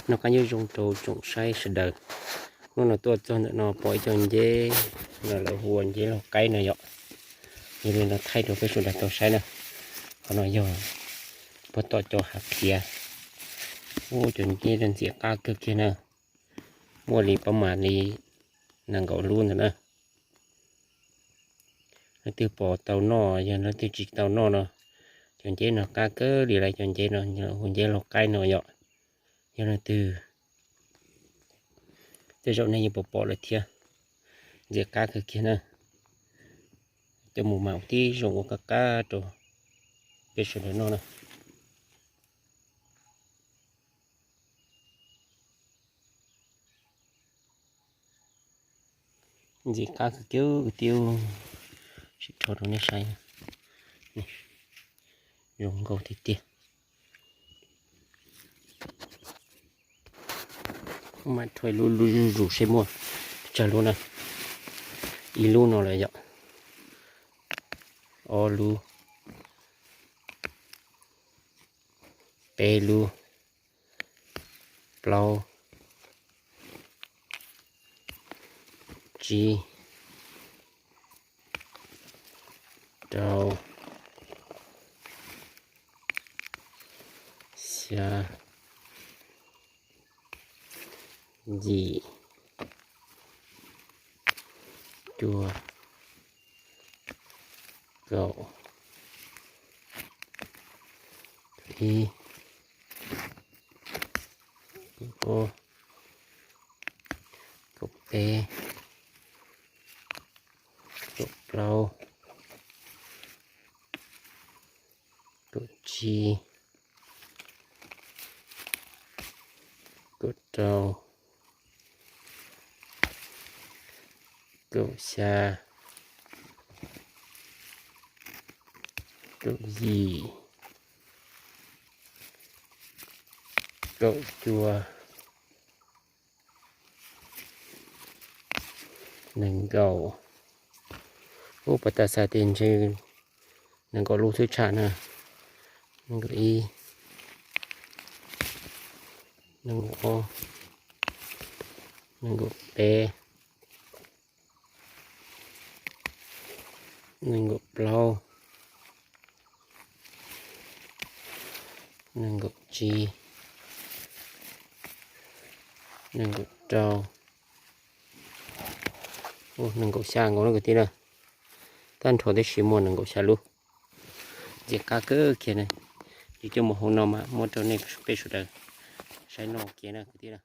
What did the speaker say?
Noj qab nyob zoo rau tsoom saib sawv daws. Hnub no tuaj txog ntawm no pom ib co nceb no lawv hu ua nceb laug qaib no yom. Yog li no thaij rau peb sawv daws tau saib na. Qhov no yog puag tom cov hav khiav. Ua cov nceb ntxim qab kawg kiag na. Muaj li pab mam li nees nkaum lub ntawd na. Leej twg pom tau noj, yog leej twg tsis tau noj no, cov nceb no qab kawg li lawm. Cov nceb no hu nceb laug qaib no yom. Yog leej twg, tej zaum nej yeej pom pom lawm thiab. Ntxim qab kawg kiag na. Coj mus mam tib zoo ua qab qab rau peb sawv daws noj na. Ntxim qab kawg kiag kwv tij, sim rho rau nej saib. Zoo nkauj tiag tiag. Mam rho ib lub zuj zus seb muaj tsawg lub na. Ib lub no lawm yom. Ob lub, peb lub, plaub, tsib, rau, xya, yim, cuaj, kaum, ib, kaum ob, kaum peb, kaum plaub, kaum tsib, kaum rau, kaum xya, kaum yim, kaum cuaj, nees nkaum. Ub, pas tas xav tias ntshe nees nkaum lub xwb tshaj na. Nees nkaum ib, nees nkaum ob, nees nkaum peb, nees nkaum plaub, nees nkaum tsib, nees nkaum rau, nees nkaum xya nkaus na kwv tij na. Tag nrho tib si muaj nees nkaum xya lub. Ntxim qab kawg kiag na. Yus coj mus hau no mas muab rau nej peb sawv daws saib noj kiag na kwv tij na.